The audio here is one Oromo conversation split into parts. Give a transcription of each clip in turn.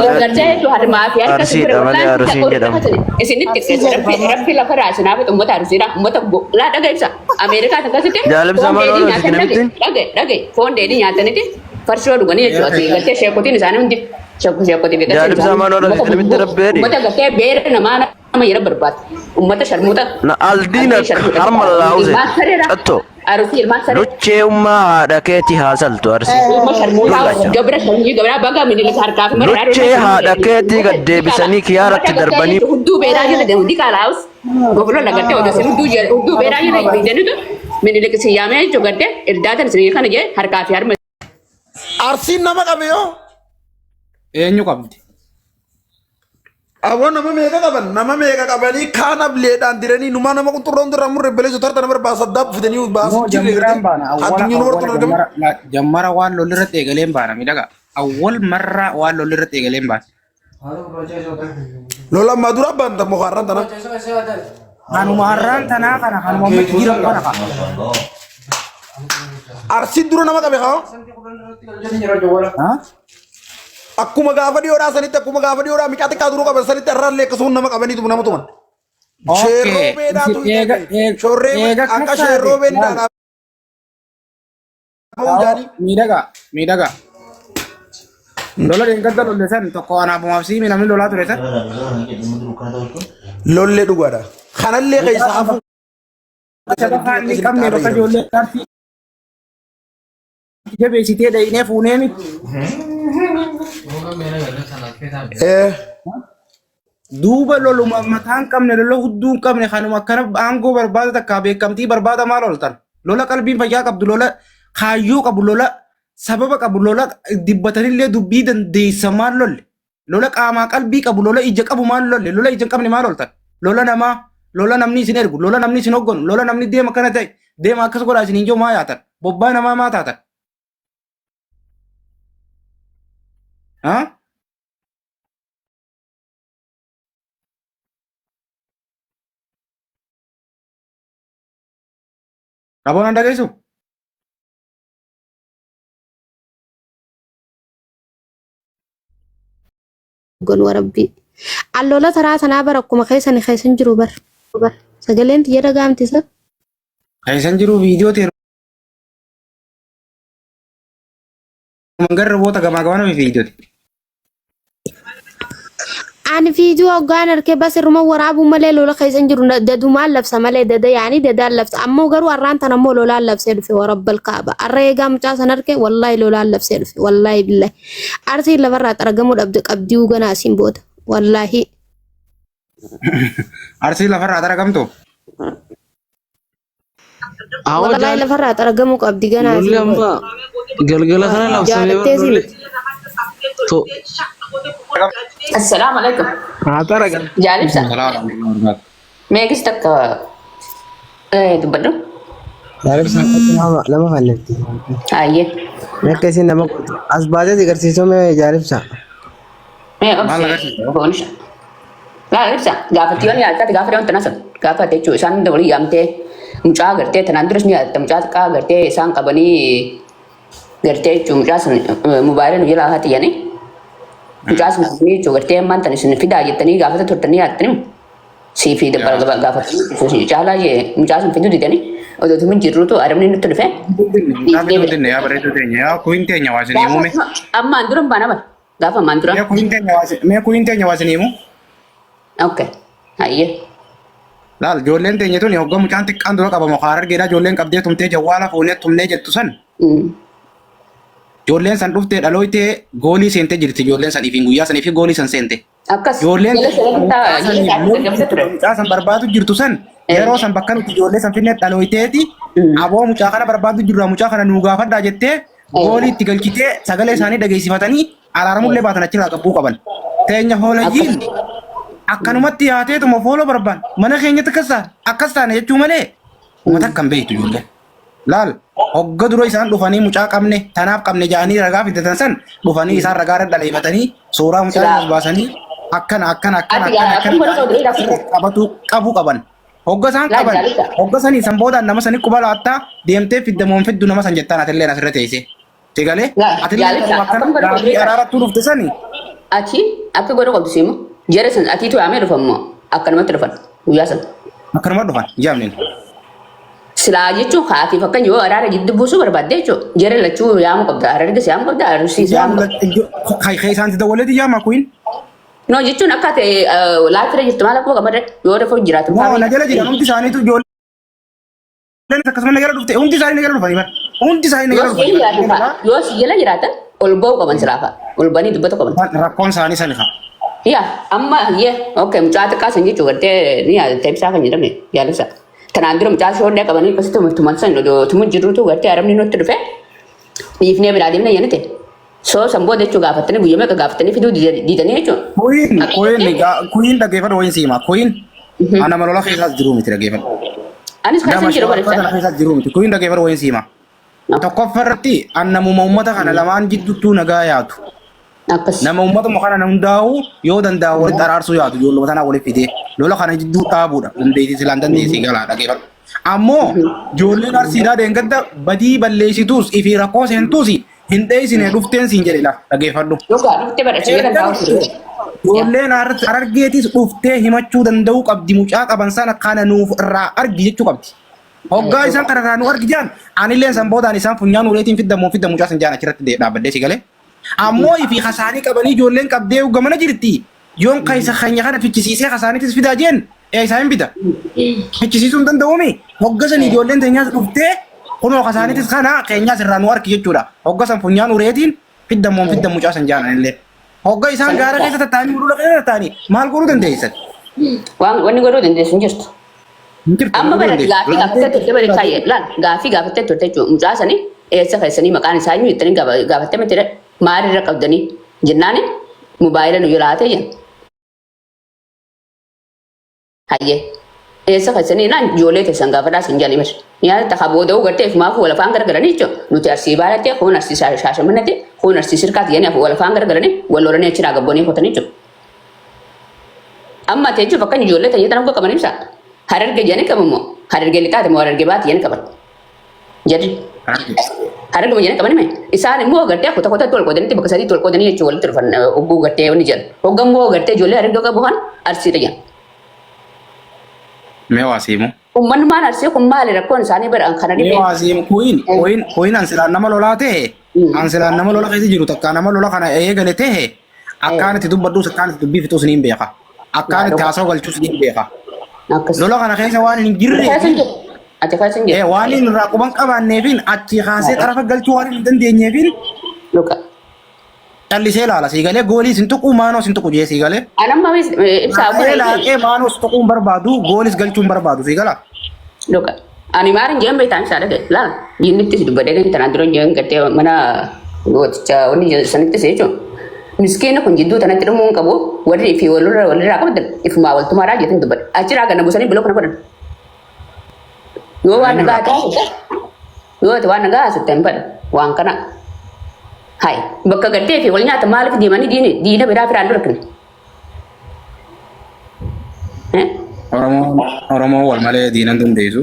Gartee jechuun harmaa fi harka Arsiidha ture malee wallaan Arusiin jedhamu. isinitti rabbi rabbi lafa raasinaaf ummata Arsiidha ummata laa dhaga ibsa Ameerikaa akkasitti Jaalibsa foon maal dheedhii ooluu nyaatan dhage namitti? dhage dhage foon dheedhii nyaataniti farshoo dhuganii jechuudha asii gartee sheekotiin isaanii hundi sheekotii fi gartee Jaalibsa isaanii maal ooluu ummata namitti rabbeedhi? ummata gartee beera namaa nama yeroo barbaadu ummata sharmuuta Na aldiina argee sharmuuta harma laawuse. ilmaan sareera Catto. Arusii ilmaan saree Luchee ummaa haadha keetii haasaltu arsii. Ilma sharmuutaa Dullacha. gabra sanyii gabraa baga minilik harkaa fi mara Luchee haadha keetii gad deebisanii kiyaaratti darbanii Hudduu beeraa jala deemu diqaalaa'us goflo lagartee odoo isin hudduu jala hudduu beeraa jala deemtu minilik isin yaamee jechuu gartee irdaatan isin kana jee harkaa fi harma Arsiin nama qabe yoo. Eenyu qabdi? Aboo nama meeqa qaban nama meeqa qabanii kaan ableedhaan diranii numaa nama qunxurroon dirraa murre beleessu tarta nama baasa addaa fidanii baasu Moo jirre jammaraan baana awwala addunyaa awwala wartuun argamu. jammara la- jammara waan lolli irratti eegaleen baana miidhaga. Awwal marraa waan lolli irratti eegaleen baana. Lola ammaa dura abbaan tammoo har'aan tana. Kanuma har'aan tanaa kana kanuma amma itti jiran kana kana. Arsiin dura nama qabe haa. Ha? Akkuma gaafa dhiyoodhaa sanitti akkuma gaafa dhiyoodhaa mucaa xiqqaa duruu qaban sanitti har'aallee akkasuma nama qabaniitu nama tuman. Sheerroo Okay. beedhaatu Eega eega shorree eega akka akkas sheerroo taate beedhaan laal. bahuu jaanii. Miidhagaa miidhagaa. Lola dheengadda lolle san tokko anaafumaaf siimi namni lolaa ture san. Lollee dhugaadha. Kanallee keessa hafu. Sadaffaa inni qabne bakka ijoollee arsii jabeessitee dhayinee fuunee miti. Eh. Duuba loluma mataa hin qabne lola hudduu hin qabne kanuma akkana aangoo barbaada takkaa beekamtii barbaada maal ooltan. Lola qalbiin fayyaa qabdu lola kaayyoo qabu lola sababa qabu lola dibbatanillee dubbii dandeessa maal lolle. Lola qaamaa qalbii qabu lola ija qabu maal lolle lola ija hin qabne maal ooltan. Lola namaa lola namni isin ergu lola namni isin hogganu lola namni deema kana ta'e deema akkas godhaa isin hin jiru maa yaatan bobbaa namaa maa taatan. Ha? Raboon an dhageessu? Gonwa rabbii. Allola taraa tanaa bara akkuma keessan keessan jiru bar. Sagaleen tiyya dhaga'amti isa. Keessan jiru viidiyoo ta'e mangarra boota gamaa gamana viidiyooti. Ani viidiyoo hoggaan arkee bas irruma waraabuu malee lola keessa hin jiru dadumaan labsa malee dada yaani dadaan labsa ammoo garuu arraan tan ammoo lolaan labsee dhufe warabbal kaaba arra eegaa mucaa san arke wallaahi lolaan labsee dhufe wallaahi billahi arsiin lafarraa xaragamuu dhabde qabdii ganaa asiin booda wallaahi. Arsii lafarraa xaragamtu. Awwa Wallaahi jaal lafarraa xaragamuu qabdi ganaa lolli asiin amma booda. galgala kana labsamee bar Jaalattee si lolli miti. to Assalaamu alaikum. haa xaragan. Jaalibsa. Salaam. Meeqis takka dubbadhu. Jaalibsa nama nama fannifti. Hayyee. Akka isin nama gootu. As baatee si agarsiisuu mee jaalibsa. Mee Maal obsi agarsiisa? boonisha. Laa ibsa gaafatti yoon yaadatte gaafa dhawwan tanasa gaafate jechuun isaan hunda walii yaamtee mucaa gartee tanaan duras ni yaadatta mucaa xiqqaa gartee isaan qabanii gartee jechuun mucaa sun mobaayila nu jalaa haati mucaa sun qabanii jechuun gartee ammaan tan isin fidaa jettanii gaafata turtanii yaadattanii sii fi gaafatanii caalaa mucaa sun fiduu didanii odoo tumin jirruutu arabni nutti dhufe. Mucaa fiduu dinne yaa bareedduu teenya yaa kuyin teenya waa isin himume. Ammaan dura hin baana bara gaafa ammaan dura. Mee kuyin teenya waa isin- mee kuyin teenya waa isin himu. Okay. Hayyee. Laal ijoolleen teenya tuni hogga mucaan xiqqaan dura qabamu kaar argeedha ijoolleen qabdee tumtee jawwaala fuunee tumnee jettu san. Ijoolleen san dhuftee dhalooytee goolii seentee jirti ijoolleen san ifiin guyyaa san ifii goolii san seente. Akkas. Ijoolleen Jala mucaa sanatti saniif jala lolli gamsa ture. mucaa san barbaadu jirtu san yeroo san bakka nuti ijoollee san finne dhalooyteeti aboo mucaa kana barbaadu jirra mucaa kana nuu gaafadhaa jettee goolii itti galchitee sagalee isaanii dhageessifatanii araaramullee baatan achirraa qabbuu qaban. Teenya hoolayyiin akkanumatti yaateetuma fooloo barbaan mana keenyatti akkas taane akkas taane jechuu malee uummata akkam beektu ijoolleen. Laal hogga dura isaan dhufanii mucaa qabne tanaaf qabne jaanii ragaa fidatan san dhufanii isaan ragaa irra dhaleeffatanii suuraa mucaa Silaa. irra baasanii akkana akkana akkana Ati akkana yaa akkana akkuma godha jaanii godha. qabatu qabu qaban. Hogga isaan Laal qaban jaalladha. hogga sanii san boodaan nama sanii quba laattaa deemtee fiddamoon fiddu nama san jettaan atillee asirra teessee. Sigalee Laal atillee jaalladha. akkana Akkuma godha gaaffii godha. araarattuu dhufte sanii Ati akka godhu qabdu siimu jara san atiitu yaamee dhufan moo akkanumatti dhufan guyyaa san. Akkanuma dhufan jaamneen. Silaa jechuun haatiif akkan yoo araara jidduu buusuu barbaadde jechuun jara lachuu yaamuu qabda hararges yaamuu qabda arsiis yaamuu qabda. Kan isaanti dawwaleeti jaama kuin. No jechuun akka ta'e laafira jirtu maal akkuma qamadre yoo refu jiraatu. No na jala jiran hundi isaaniitu ijoolleen akkasuma na jala dhufte hundi isaanii na jala dhufanii bara. Hundi isaanii na jala Yoo si jala dhufanii. jiraatan fa'a yoo si jala jiraatan ol ba'uu qaban silaa fa'a ol banii dubbatu qaban. Rakkoon isaanii sani fa'a. Yaa amma yee okay mucaa xiqqaa san jechuun gartee ni yaadatta ibsaa kan jedhame yaalibsa. Tanaan dura mucaa shoollee qabanii akkasitti tuman san tumu jirrutu gartee arabni nutti dhufe dhiifnee biraa deemne jennite. So san booda jechuu gaafattanii guyyaa meeqa gaafattanii fiduu diidanii jechuun. Kuyin kuyin kuyin dhaggeeffadhu wayin siima kuyin ana malola keessaas jiru miti dhaggeeffadhu. Anis Nama keessa jiru shawaa kana bara keessaas jiru miti kuyin dhaggeeffadhu wayin siima. Tokkoffaa irratti an namuma uummata kana lamaan jidduuttuu nagaa yaadu. Akkas. Nama uummatuma kana hundaa'u yoo danda'u walitti araarsuu yaadu ijoolluma tanaa walitti fidee lola kana jidduu dhaabuudha. Dandeettii silaan dandeessii galaa dhaggeeffadhu. Ammoo ijoolleen arsiidhaa deengadda badii balleessituus ifii rakkoo seentuus hin dheessine dhufteen siin jedhe lafa dhaggeeffadhu. Dhugaa dhuftee bara si jedhan taa'u ture. Ijoolleen harargeetis dhuftee himachuu danda'uu qabdi mucaa qaban sana kana nuuf irraa argi jechuu qabdi. Hoggaa isaan kana irraa nu argi jaan anilleen san boodaan isaan funyaan uleetiin fiddamoo fidda mucaa san jaan achirratti dhaabbadhee si galee. Ammoo ifi kasaanii qabanii ijoolleen qabdee gamana jirti. Yoon kaisa keenya kana fichisiisee kasaaniitis fidaa jeen isaa hin bita. Fichisiisuu hin danda'uumi. Hogga san ijoolleen teenyaas dhuftee kunoo kasaaniitis kana keenyaas irraa nu arki jechuudha. Hogga san funyaan ureetiin fiddamoon fidda mucaa san jaan anillee. Hogga isaan gaara keessa tattaanii ulula keessa tattaanii maal godhuu dandeessan? Waan wanni godhuu dandeessu hin jirtu. Hin jirtu Amma godhuu bara dandeessu. gaaffii gaafattee turte bara ibsaa laal gaaffii gaafattee turte jechuudha. Mucaa sanii eessa keessanii maqaan isaa eenyu jettanii gaafattee miti maalirra qabdanii jennaani mobaayila nu jalaa hatee jenna. Hayyee eessa keessanii naan ijoollee teessan gaafadhaa sin jedhanii miti. Nyaata takka booda'uu gartee ifumaafuu wal afaan gargaranii jechuudha. Nuti arsii baalattee kuun arsii shaashamannatti kuun arsii sirkaatti jedhanii wal afaan gargaranii wal lolanii achirraa gabboonii kotanii jechuudha. Amma ati jechuun fakkan ijoollee ta'ee tan qaban ibsa. Hararge jedhanii qaban moo hararge lixaati moo hararge baati jedhanii qaban. Jedhi. Hararge jedhanii qaban hime. Isaan immoo gartee kuta kutatti wal qoodanitti bakka sadiitti wal qoodanii jechuun walitti dhufan hogguu gartee wanni jedhan. Hoggan immoo gartee ijoollee hararge qabu kan arsiidha jedhan. Mee waa siimu. Uummanni arsii kun maali rakkoon isaanii bara kana Mee dhibee. waa siimu kuyin kuyin kuyin an silaan nama lolaa ta'e an silaan nama lola keessa jiru takka nama lola kana eegale ta'e akkaan itti dubbadhuus akkaan itti dubbii fixuus niin beeka. Akkaan itti haasawaa galchuus niin beeka. Akkas. Lola kana keessa waan hin jirre Keessa hin jiru. Ati keessa hin jiru. waan hin irraa quban qabaanneefin achi kaasee xarafa galchuu waan hin dandeenyeefin Luka. callisee ilaala sii galee gooliis hin tuqu maanoos hin tuqu jee sii galee. Anamma ibsaa Laaqee laaqee maanoos tuquu hin barbaadu goolis galchuu hin barbaadu sii gala. Luka. Ani maarin jeen beektaan isaa dhage. Laal jinnittis dubbadee kan tanaan dura jeen gartee mana gooticha wanni jedhu sanittis jechuun. Miskiina kun jidduu tanatti dhumuu hin qabu warri fi walirra walirraa qabdan ifumaa waltumaadhaa jettin dubbadhe. Achirraa ganna buusanii biloo kana godhan. Yoo waan nagaa taasifte yoo ati waan nagaa haasofte hin badu waan kana. Hai bakka gartee fi wal nyaata maaliif deemanii diina diina biraa firaan dhorkine? Oromoo Oromoo wal malee diinan dandeessu.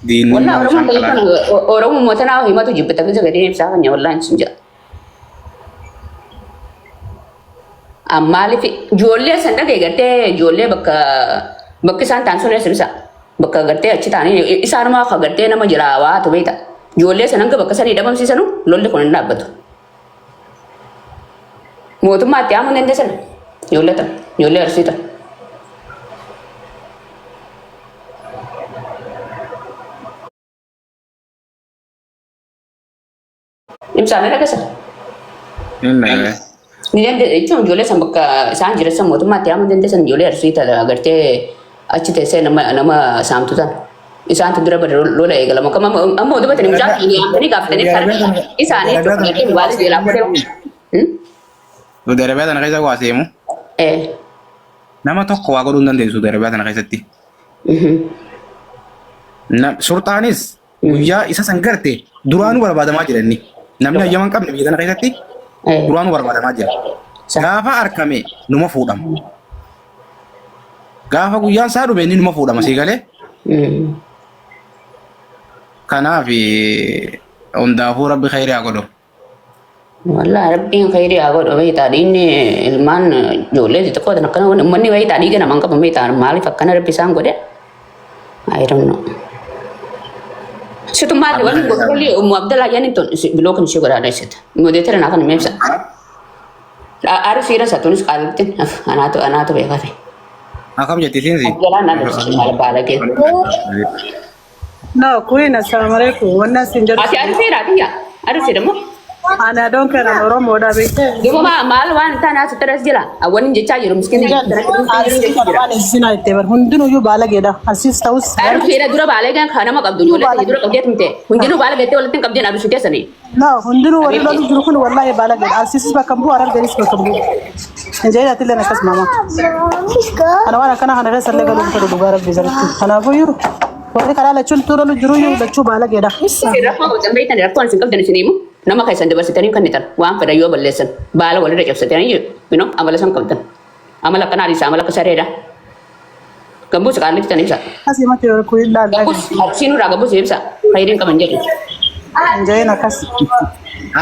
Diinni Wallah immoo Oromoon isaan biyya qalaa. kana Oromoo mootanaa himatu jibbata keessa gadi ibsaa kan wallaan sun jedha. Maaliif ijoollee san dhagee gartee ijoollee bakka bakki isaan ta'an sun eessa bakka gartee achi ta'anii isaanumaa akka gartee nama jira waa tu beekta. Ijoollee san hanga bakka sanii dhabamsiisanu lolli kun hin dhaabbatu. Mootummaatti haamuu dandeessan ijoollee tan ijoollee arsii tan. Ibsaan ni dhaggeessa. Inni Ni dandeessa jechuun ijoollee san bakka isaan jiran san mootummaatti haamuu dandeessan ijoollee arsii tana gartee achi teessee nama nama saamtu tan. Isaantu dura bada lola eegalama. Amma amma dubatanii mucaa yaamtanii gaafatanii karaa isaanii jechuudha. Gartee waan jalaa fuudhee. Saudi Arabiyaa tana keessa waa seemu nama tokko waa godhuu hin dandeessu Saudi Arabiyaa tana keessatti. Surxaanis guyyaa isa san garte duraanuu barbaadamaa jira inni. Namni hayyama hin qabne biyya tana keessatti duraanuu barbaadamaa jira. Gaafa argame numa fuudhama. Gaafa guyyaan isaa dhume inni numa fuudhama sii galee. Kanaaf hundaafuu rabbi khayrii haa godhu. Wallah rabbiin khayrii haa godhu beektaa dhiinni ilmaan ijoollee xixiqqoo tan akkana uummanni beektaa dhiiga namaan qabu beektaa maaliif akkana rabbi isaan godhe? I don't know. Situ maali wanni godhulli Ummu Abdallaa jedhani tun biloo kan ishee godhaa dheessite. Modeetara naa kana meebsa. Arsiira isa tunis qaalittiin anaatu anaatu beekate. Akkam jetti isiin si? Jalaa naa dhabsiise maal baalagee. No, Queen, assalamu alaikum. Wannan sin jedhu. Ati arsiira tiyya arsiira moo? Ani adoon kenan Oromoodha beekte. Duuba maal waan taanaa sitti as jira. Wanni jechaa jiru miskiin Arsii kana waan isin itti bar hundinuyyuu baalageedha. Arsiis ta'us Arsiira dura baalagaan kan nama qabdu ijoollee dura qabdee tumte. Hundinuu baalageettee walitti hin qabdeen arsii keessanii. No, hundinuu warri lolu jiru kun wallahi baalageedha. Arsiisis bakka hin bu'u, Harargeenis bakka hin bu'u. Hin jedhin ati illee akkas mama. Kana waan akkana kana keessa illee galuun fedhu dhugaa rabbii sanitti. Kanaafuyyuu warri karaa lachuun lolu jiruyyuu lachuu baalageedha. Rakkoo qabdan beektan rakkoon isin qabdan isin himu nama keessan dabarsitanii kan nitan waan fedhan yoo balleessan baala walirra cabsatanii you amala san qabdan. Amala akkanaa dhiisa amala akka sareedha. Gambus qaallitti tan ibsa. Asii mati yoo kun ilaalla. Gambus arsiin irraa gambus ibsa. Khayriin qaban jedhu. Hin jedhin akkas.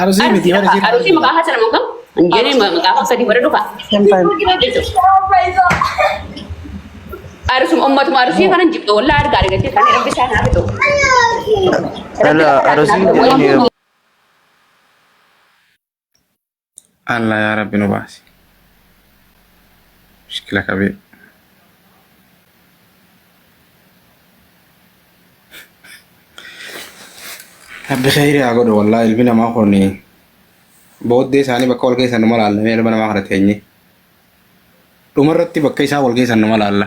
Arsii miti warri isiin. Arsii maqaa haasa nama kam? Hin jedhin maqaa haasa sadii warra dhufa. Same time. Arsuma ummatuma arsii kanan jibba wallahi argaa argatee kan rabbi isaan haa fixu. Ala arsiin jedhanii Allah yaa Rabbi nu baasi. Mushkila qabee. Rabbi khayrii haa godhu wallahi ilmi namaa kun booddee isaanii bakka wal geessan numa laallamee ilma namaa kana teenye. Dhumarratti bakka isaa wal geessan numa laalla.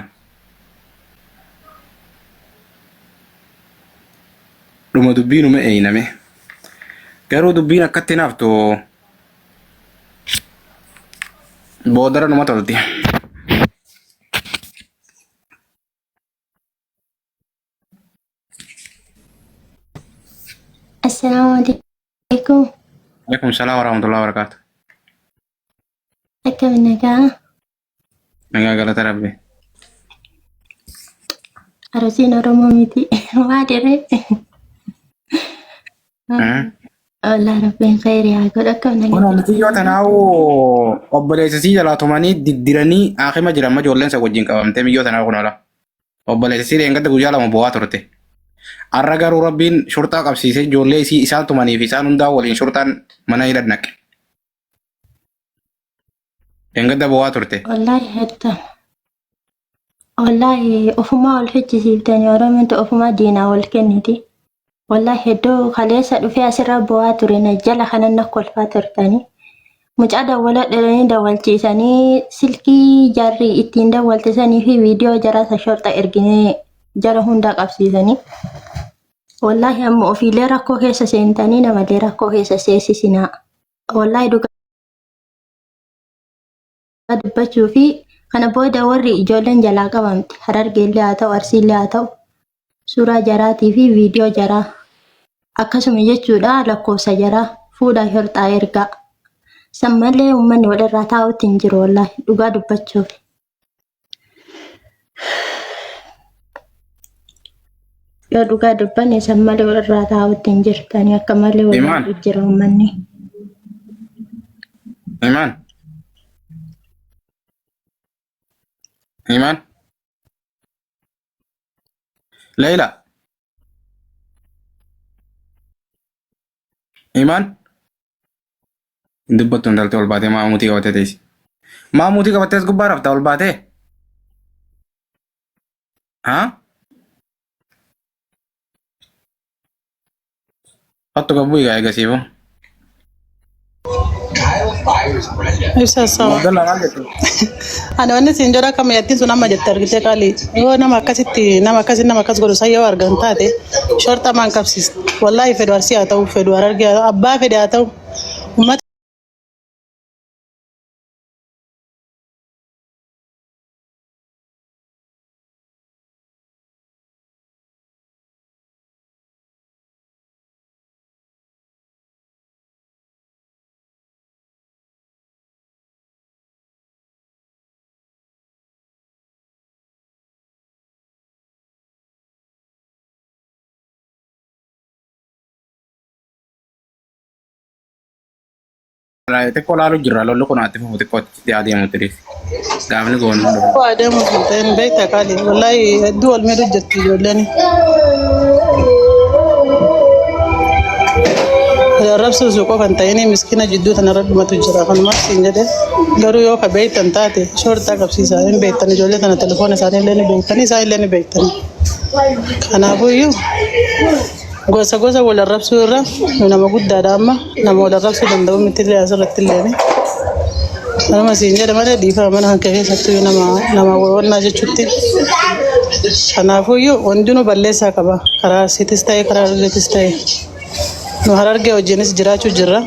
Dhuma dubbii numa eeyname. Garuu dubbiin akkatti naaftu boodara numa tolti. Assalamu alaikum. Alaikum salaam warahmatullahi wabarakatuh. Akkam nagaa? Nagaa galata Rabbi. Arsiin Oromoo miti. Waa dirree. Wallah Rabbiin khayrii haa godhu. Akkam Kun nagaa? mucayyoo tanaa'uu obboleessa sii jalaa tumanii diddiranii haakima jiran amma ijoolleen isa wajjin qabamtee miyyoo tanaa kun ola. Obboleessa sii dheengadda guyyaa lama bu'aa turte. Har'a garuu Rabbiin shurxaa qabsiisee ijoollee isii isaan tumanii fi isaan hundaa waliin shurxaan mana hidhan naqe. Dheengadda bu'aa turte. Wallahi hedduu. Wallahi ofumaa wal fichisiiftanii Oromoon ofumaa diinaa wal kenniti. Wallahi hedduu kaleessa dhufee asirra bu'aa ture na jala kanan na kolfaa turtanii. Mucaa dawwala dhalanii dawwalchiisanii silkii jarri ittiin dawwalchisanii fi viidiyoo jara isa shorxa erginee jara hundaa qabsiisanii. Wallahi amma ofiilee rakkoo keessa seentanii namallee rakkoo keessa seesisinaa. Wallahi dhugaa dubbachuu fi kana booda warri ijoolleen jalaa qabamte Harargeellee haa ta'u Arsiillee haa ta'u suuraa jaraatii fi viidiyoo jaraa akkasuma jechuudha lakkoofsa jaraa fuudhaa shorxaa ergaa. San malee uummanni walirraa taa'utti hin jiru wallahi dhugaa dubbachuuf. Yoo dhugaa dubbanne san malee walirraa taa'utti hin jirtani akka malee wal Imaan. jira uummanni. Imaan. Imaan. Leila. Imaan. Hin dubbattu intalti ol baatee maamuutii qabattee teessi. Maamuutii qabattee as gubbaa rafta ol baatee. Haa? Hattu qabu egaa eegasiifu. Ibsa sawa. Abdallah maal jettu? Ani wanni siin jedhu akka mi'attiin sun amma jette argitee qaali. Yoo nama akkasitti nama akkasi nama akkas godhu san yoo argan taate shorxa maan qabsiista. Wallaahi fedhu Arsii haa ta'u fedhu Harargee haa ta'u abbaa fedhe haa ta'u uummata Xiqqoo laalu jirra lolli kun atti fufu xiqqoo itti adeemu tiriif. Gaafni goonu hin dhufu. Waa adeemu hin ta'in beekta qaali. Wallaahi hedduu wal miidhu jirti ijoolleen. Arrabsuus qofa hin ta'in miskiina jidduu tanarra dhumatu jira. Kanumaaf siin jedhe garuu yoo ka beektan taate shoortaa qabsiisaa hin beektan ijoollee tana telefoona isaanii illee ni beektanii isaan illee ni beektanii. Kanaafuyyuu gosa gosa wal arrabsuu irra nu nama guddaadha amma nama wal arrabsuu danda'u miti illee asirratti illee. Kanuma siin jedhe malee dhiifama mana kan kee keessattuu nama nama wannaa jechuutti. Kanaafuyyuu hundinuu balleessaa qaba. Karaa Arsiitis ta'e karaa Harargeetis ta'e. Nu Harargee wajjinis jiraachuu jirra.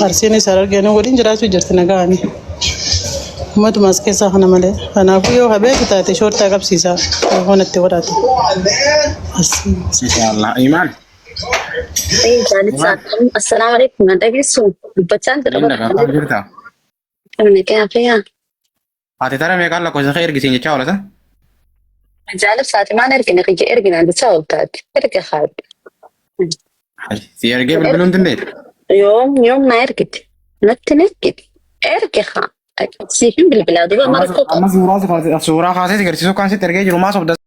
Arsiinis Harargee nu waliin jiraachuu jirti nagaani. Uummatuma as keessaa kana malee. Kanaafuu yoo habeetu taate shoortaa qabsiisaa. Telefoona itti godhate. Inshallah. Iman. Iman. Assalaamu alaikum. Na dhageessu dubbachaan jira Linda kan kam jirta? Naqee hafeeyaa. Ati tara meeqaan lakkoofsa kee ergisiin jechaa oolata? Jaalib saatimaan ergine kiyya erginaan jechaa ooltaati. Erga haadha. Si ergee bilbiluun hin dandeetti. Yoom yoom na ergite? Natti na ergite. Erge haa. Siifin bilbilaa duuba mara Amma suuraa kaasee si agarsiisuu kan sitti ergee jiru maa sobda?